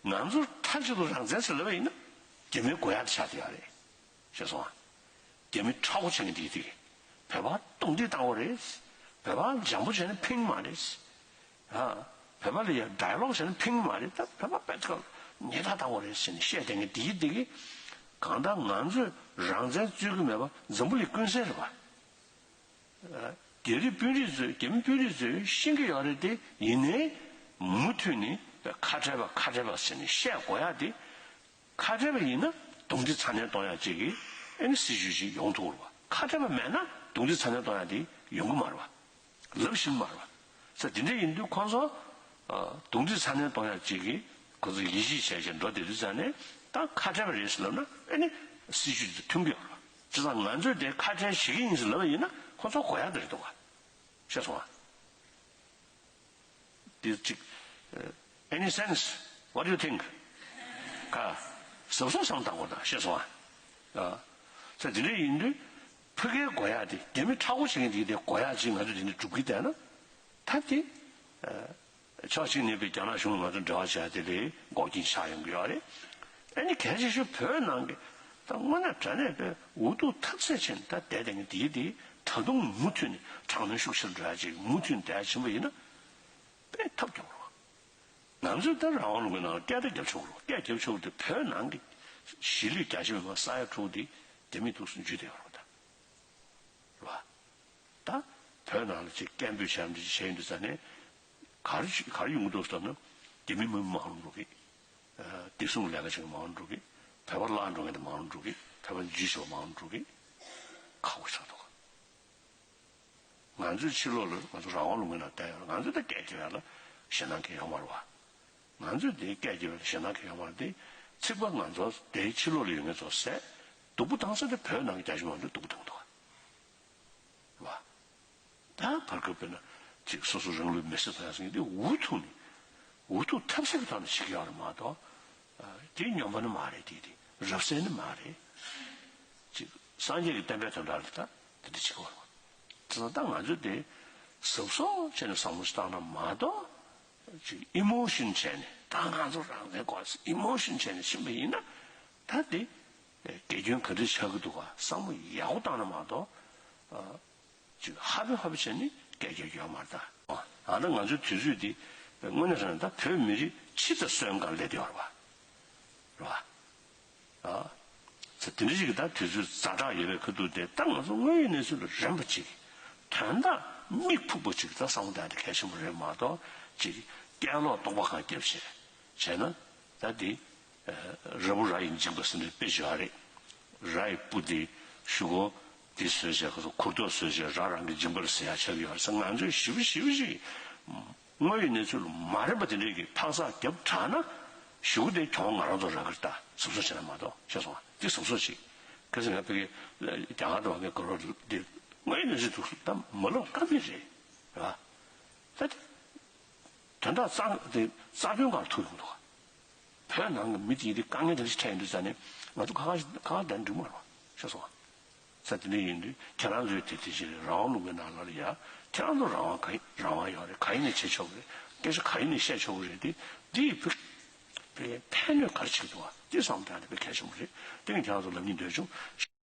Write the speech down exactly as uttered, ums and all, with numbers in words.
ང་ཚོ་མཐའ་གཅིག་ཏུ་རང་བཙན་ཟེར་ལབ་པ་ཡིན་ན། རྒྱ་མིའི་དགོས་ཡག་དེ་ཆགས་བསྡད་ཡོད་རེད། ཤེས་སོང་ཨ། རྒྱ་མི་ཁྲ་བོ་བྱེད་མཁན་དེ་དེ་བོད་པ་རྡུང་རྡེག་བཏང་བ་རེད། བོད་པ་འཇམ་པོ་བྱས་ན་ཕན་གྱི་མ་རེད། ཨ། བོད་པ་ལ་ཡ་ཌའི་ལོག་བྱས་ན་ཕན་གྱི་མ་རེད། ད་བོད་པ་དཔེ་ཁ་ཉེས་ཐག་བཏང་བ་རེད་ཟེར་ནས་བཤད་བསྡད་མཁན་དེ་དེ་གིས་གང་ལྟར་ང་ཚོས་རང་བཙན་རྩོད་ཀྱི་མེད་པ་འཛམ་བུ་གླིང་ཀུན་གསལ་རེད་པ། རྒྱ་རིགས་དཔོན་རིགས་ཚོས་རྒྱ་མི་དཔོན་རིགས་ཚོས་ཤེས་ཀྱི་ཡོད་རེད་དེ། ཡིན་ནའི་མུ་མཐུད་ནས་ཁ་བྲལ་བ་ཁ་བྲལ་བ་ཟེར་ནས་བཤད་དགོས་ཡག་དེ། ཁ་བྲལ་བ་ཡིན་ན་རྡུང་རྡེག་ཚ་ནན་གཏོང་ཡག་ཅིག་གི་ཨེ་ནི་སྲིད་བྱུས་ཅིག་ཡོང་ཐུབ་རེད་པ། ཁ་བྲལ་བ་མེད་ན་རྡུང་རྡེག་ཚ་ནན་གཏོང་ཡག་དེ་ཡོང་གི་མ་རེད་པ། ལབ་ཤེས་ཀྱི་མ་རེད་པ། ས་དེ་འདྲ་ཡིན་དུས་ཁོང་ཚོ་རྡུང་རྡེག་ཚ་ནན་གཏོང་ཡག་ཅིག་གི་ཁོ་ཚོ་ཡིད་ཆེས་བྱས་བྱས་འགྲོ་བསྡད་དུས་ཙང་ནས། ད་ཁ་བྲལ་བ་རེད་ཟེར་ལབ་ན་ཨེ་ནི་སྲིད་བྱུས་དེ་མཐུན་གྱི་ཡོད་རེད་པ། བྱས་ཙང་ང་ཚོས་དེ་ཁ་བྲལ་བྱེད་ཀྱི་ཡིན་ཟེར་ལབ་པ་ཡིན་ན་ཁོང་ཚོ་དགོས་ཡག་དེ་རེད་འདུག་ག། ཤེས་སོང་ཨ། འདི་གཅིག་ཨ། Any sense? What do you think? ག་གཟབ་གཟབ་བསམ་བཏང་དགོས་ད། ཤེས་སོང་ཨ། ཨ། ས་དེ་འདྲ་ཡིན་དུས་ཕ་གིའི་དགོས་ཡག་དེ། རྒྱ་མི་ཁྲ་བོ་བྱེད་མཁན་དེ་གི་དེ་དགོས་ཡག་ཅིག་ང་ཚོས་དེ་འདྲ་སྒྲུབ་ཀྱི་བསྡད་ན། ད་དེ་ཨ། ཕྱོགས་གཅིག་ནས་པའི་རྒྱ་ནག་གཞུང་ལ་ང་ཚོ་འབྲེལ་བ་བྱས་དེ་ལས་འགོག་རྐྱེན་ཆགས་ཡོང་གི་ཡོད་རེད། ཨ་ནི་གལ་ཆེ་ཤོས་བོད་ནང་གི་ད་དངོས་གནས་དྲང་གནས་པའི་འུ་ཐུག་ཐབས་ཟད་བྱས་ནས་ད་བསྡད་བསྡད་མཁན་དེ་དེ་ད་དུང་མུ་མཐུད་ནས་དྲག་གནོན་ཤུགས་ཆེར་འགྲོ་ཡག་ཅིག་མུ་མཐུད་ནས་བསྡད་ཡག་ཕྱིན་པ་ཡིན་ན། དཔེ་ཐབས་སྐྱོ་པོ་རེད། ང་ཚོས་ད་རང་དབང་ལུང་པའི་ནང་ལ་སྐད་ཆ་རྒྱབ་ཆོག་གི་རེད། སྐད་རྒྱབ་ཆོག་གི་རེད་དེ། བོད་ནང་གི་གཞིས་ལུས་རྒྱ་ཆེ་མི་མང་ས་ཡ་དྲུག་དེ་རྒྱ་མིས་འདུག་སེ་འཇུས་བསྡད་ཡོད་རེད་པ། ད་རེད་པ། ད་བོད་ནང་ལ་ཅིག་སྐད་འབོད་བྱས་རམ་ཅིག་བྱས་ཡོང་དུས་ཙང་ནས། ག་རེ་ག་རེ་ཡོང་གི་འདུག་ཟེར་ན། རྒྱ་མི་མི་མང་རུ་འགྲོ་གི། ཨ། བདེ་སྲུང་ལས་ཀ་བྱེད་མཁན་མང་རུ་འགྲོ་གི། བོད་པ་བརླག་འགྲོ་མཁན་དེ་མང་རུ་འགྲོ་གི། བོད་པ་འཇུས་བྱས་པ་མང་རུ་འགྲོ་གི། ཁག་པོ་ཆགས་འདུག་ག། ང་ཚོའི་ཕྱི་ལོགས་ལ་ང་ཚོ་རང་དབང་ལུང་པའི་ནང་བསྡད་ཡོད་རེད། ང་ཚོས་ད་སྐད་རྒྱབ་ཡག་ལ་ཞེད་སྣང་གང་ཡང་ཡོད་མ་རེད་པ། ང་ཚོས་དེ་སྐད་རྒྱབ་ཡག་ལ་ཞེད་སྣང་གང་ཡང་ཡོད་མ་རེད་དེ། ཚིག་པ་ང་ཚོ་དེའི་ཕྱི་ལོགས་ལ་ཡོད་མཁན་ཚོ་བསད། སྡུག་པོ་བཏང་ས་དེ་བོད་ནང་གི་རྒྱ་ཆེ་མང་ཚོས་སྡུག་པོ་བཏང་འདུག་ག། རེད་པ། ད་བར་སྐབས་དཔེར་ན་ཅིག་སོ་སོ་རང་ལུས་མེར་སྲེག་བཏང་ཡག་ཟེར་མཁན་དེ་འུ་ཐུག་ནས་འུ་ཐུག་ཐབས་ཟད་ཀྱི་ཐོག་ནས་བྱེད་ཀྱི་ཡོད་རེད་མ་གཏོགས། ཨ། དེ་སྨྱོན་པ་ནི་མ་རེད། དེ་དེ་རབ་གསལ་ནི་མ་རེད། ཅིག་སངས་རྒྱས་ཀྱི་བསྟན་པའི་དོན་དག་ལ་ད་དེ་འདྲ་བྱེད་ཀྱི་ཡོད་རེད་པ། དེ་ཚོ་ད་ང་ཚོས་དེ་གཟབ་གཟབ་བྱས་ནས་བསམ་བློ་ཞིག་བཏང་ན་མ་གཏོགས། ཅིག་ཨི་མོ་ཤན་བྱས་ནས་ད་ང་ཚོ་རང་བཙན་དགོས་ཟེར་ཨི་མོ་ཤན་བྱས་ནས་ཕྱིན་པ་ཡིན་ན། ད་དེ་དགེ་སྐྱོན་ག་འདྲ་ཆགས་ཀྱི་འདུག་ག་བསམ་བློ་ཡག་པོ་བཏང་ན་མ་གཏོགས། ཨ། ཅིག་ཧ་པེ་ཧ་པེ་བྱས་ནས་སྐད་རྒྱག་རྒྱུ་ཡོད་མ་རེད་ད། ཨ། ད་ང་ཚོའི་དུས་ཚོད་འདི་དངོས་གནས་དྲང་གནས་ད་བོད་མི་རིགས་འཆི་བདག་གསོན་སྒང་སླེབས་བསྡད་ཡོད་རེད་པ། རེད་པ། ཨ། ཚེ་དེ་འདྲ་ཞིག་གི་ད་དུས་ཚོད་ཛ་དྲག་ཡོད་པའི་ཁ་ཐུག་དེ། ད་ང་ཚོ་དངོས་ཡོད་གནས་ཚུལ་ལ་རན་པ་ཅིག་དོན་དག་མིག་ཕུག་པ་ཅིག་ད་བསམ་བློ་བཏང་ཡག་དེ་གལ་ཆེན་པོ་རེད་མ་གཏོགས། ཅིག་སྐད་ལོག་སྟོང་པ་གང་རྒྱབ་བྱས་བྱས་ན། ད་དེ་ཨ། ར་བུ་ར་ཡི་མཇིང་པ་ཟེར་ནས་དཔེ་བརྗོད་ཡག་རེད། ར་ཡི་སྤུ་དེ་གཞུག་གུ་དེ་བཟོས་བྱས། ཁོ་ཚོ་གུར་ཐོག་བཟོས་བྱས་ར་རང་གི་མཇིང་པར་ཟེར་ཡག་ཆགས་ཀྱི་ཡོད་རེད་ཟེར། ང་ཚོས་ཞེ་པོ་ཞེ་པོ་ཅིག་དངོས་ཡོད་གནས་ཚུལ་ལ་མ་རན་པ་དེ་འདྲས་ཀྱི་འཕག་འཚག་རྒྱབ་དྲགས་ན། གཞུག་གུ་དེ་གྱོང་ང་རང་ཚོ་རག་གི་རེད། ད་གཟབ་གཟབ་བྱས་ན་མ་གཏོགས། ཤེས་སོང་ང་། དེ་གཟབ་གཟབ་ཅིག་གལ་སྲིད་ང་ཕ་གི་རྒྱ་གར་དུ་བ་གའི་གོ་རོ་འདི་དངོས་ཡོད་གནས་ཚུལ་འདུག་ད་མ་ལབ་ཀ་མེད་རེད། རེད་པ། ད་དེ་དོན་དག་རྩ་དེ་རྩ་དོན་གང་ལ་ཐུག་ཡོང་འདུག་ག་བོད་ནང་གི་མི་དེ་དེ་དཀའ་ངལ་དེ་འདྲ་ཞིག་འཕྲད་ཡོང་དུས་ཙང་ནས་ང་ཚོ་ཁ་ཁ་ཁ་ཁ་བསྡད་ན་འགྲིག་མ་རེད་པ། ཤེས་སོང་ང་། ས་དེ་འདྲ་ཡིན་དུས་ཁྱེད་རང་ཚོས་དེ་དེ་བཞིན་རང་དབང་ལུང་པའི་ནང་ལ་ཡ། ཁྱེད་རང་ཚོ་རང་དབང་ག་རང་དབང་ཡོད་རེད། ག་ཡིན་ནས་བྱེད་ཆོག་གི་རེད། སྐད་ཆ་ག་ཡིན་ནས་བཤད་ཆོག་གི་རེད། དེ་འདི་ཕན་ཕན་ཕན་ནུས་ག་རེ་ཆགས་འདུག་ག་དེ་བསམ་བློ་བཏང་ནས་དཔེ་གལ་ཆེན་པོ་རེད། དེ་ངས་ཁྱེད་རང་ཚོ་ལབ་སྙིང་འདོད་བྱུང་།